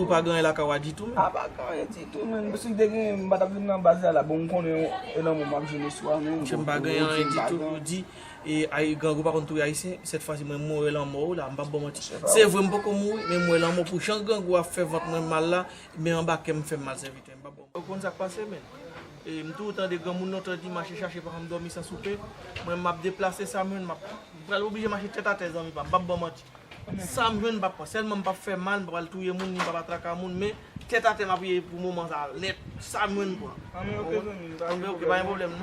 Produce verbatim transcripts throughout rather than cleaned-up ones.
Pa gen anyen lakay ou a ditou, men. A, pa gen anyen ditou, men. Si te gen, m pa t ap vin nan baz la, la. Bon, m konnen e lanmò m ap jwenn oswa, men. Monchè, m pa gen anyen ditou pou di. E, ay, grangou pa konn touye Ayisyen, sèt fwa si mwen, m wè lanmò w la, m p ap ba w manti. Se vre, m poko mouri, men m wè lanmò pou jan grangou ap fè vant mwen mal la, men anba kè m fè m mal, sèvitè, m p ap ba w manti. Ou konn sa k pase, men. E, m toujou tande granmoun lontan di, mache chache pa janm dòmi san soupe. Mwen, m ap deplase sa, mwen, m ap, m pral oblije mache tèt atè, zanmi pa m, m p ap ba w manti. Sa m jwenn m p ap pran. Sèlman m p ap fè mal, m pa pral touye moun, ni m p ap atraka moun, men tèt atè m ap ye pou moman sa a nèt. Sa m jwenn m pran. Anben, oke, zanmi, pa gen pwoblèm. Anben, oke, pa gen pwoblèm, non.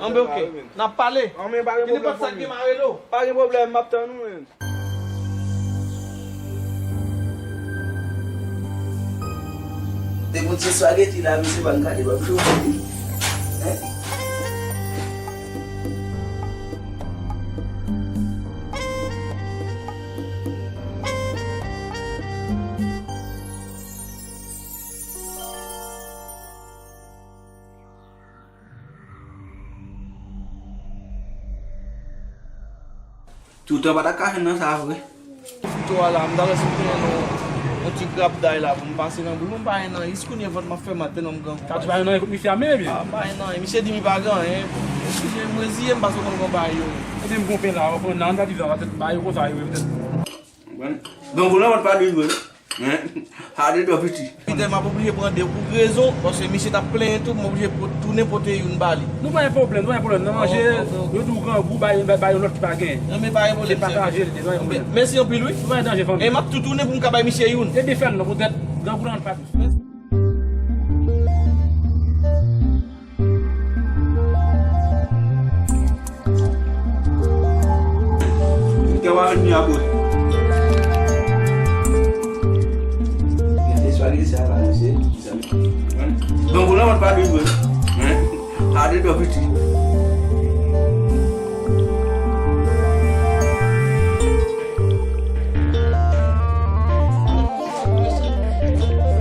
Anben, oke, n ap pale. Anben, pa gen pwoblèm, fanmi. Ki nenpòt sa k gen m a rele w. Pa gen pwoblèm, m ap tann ou, men. Te gon ti espageti la, misye pa n gade, pa m cho. Hein? Toutan pa ta ka jwenn nan sa vre. Fouto a la, m ta wè si m te jwenn yon, yon ti grapday la pou m pase nan boul mwen, m pa jwenn anyen, jis kounye a vant m ap fè mal tèlman m grangou. Sa di pa jwenn anyen kot misye a menm, ebyen? A, m pa jwenn anyen. Misye di m li pa gen anyen. Eskize m, reziye m, paske w konn kòman bagay yo ye. Ebyen, m gon pen la, w konn nan, m ta di sa, tèt bagay yo konsa yo ye, petèt. Konprann? Grangou nan vant pa dwe jwe. Hein? Sa de dò piti. Petèt m ap oblije pran de pou rezon, paske misye t ap plenyen tou, m oblije pot-, tounen pote youn ba li. Nou pa gen pwoblèm, nou pa gen pwoblèm. Nan manje, yo di w grangou, ba, ba, ba yon lòt ki pa gen. Non, men pa gen pwoblèm. Se pataje l ye, nou pa gen pwoblèm. Mèsi anpil, wi. Nou pa gen danje, fanmi. E m ap tou tounen pou m ka bay misye youn. Ebyen, fè l non, poutèt grangou nan vant pa dous. Kè w a vin a bout. Gade espageti sa pa nou se, mezanmi. Bon, pou la, mwen pa bezwen. Hein? Gade dò piti.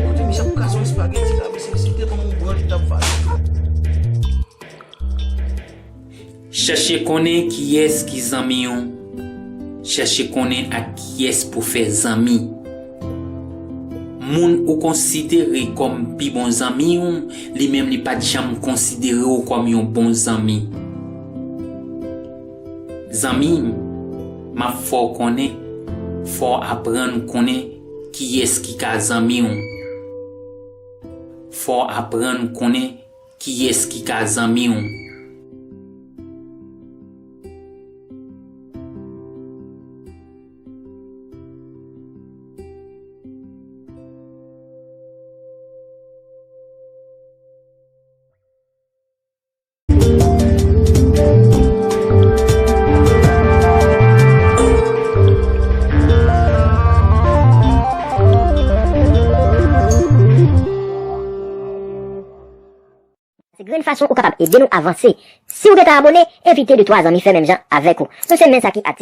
Kote misye ap kraze yon espageti la, mesye, si te ban m yon branch, li t ap fache. Chèche konnen kiyès ki zanmi w. Chèche konnen ak kiyès pou fè zanmi. Moun ou konsidere kòm pi bon zanmi w, li menm li pa t janm konsidere w kòm yon bon zanmi. Zanmi m, m ap fè w konnen, fò w aprann konnen kiyès ki ka zanmi w. Fò w aprann konnen kiyès ki ka zanmi w. Se grenn fason ou kapab ede nou avanse. Si w gentan abone, envite de twa zanmi fè menm jan avèk ou. Nou se men sa ki atis.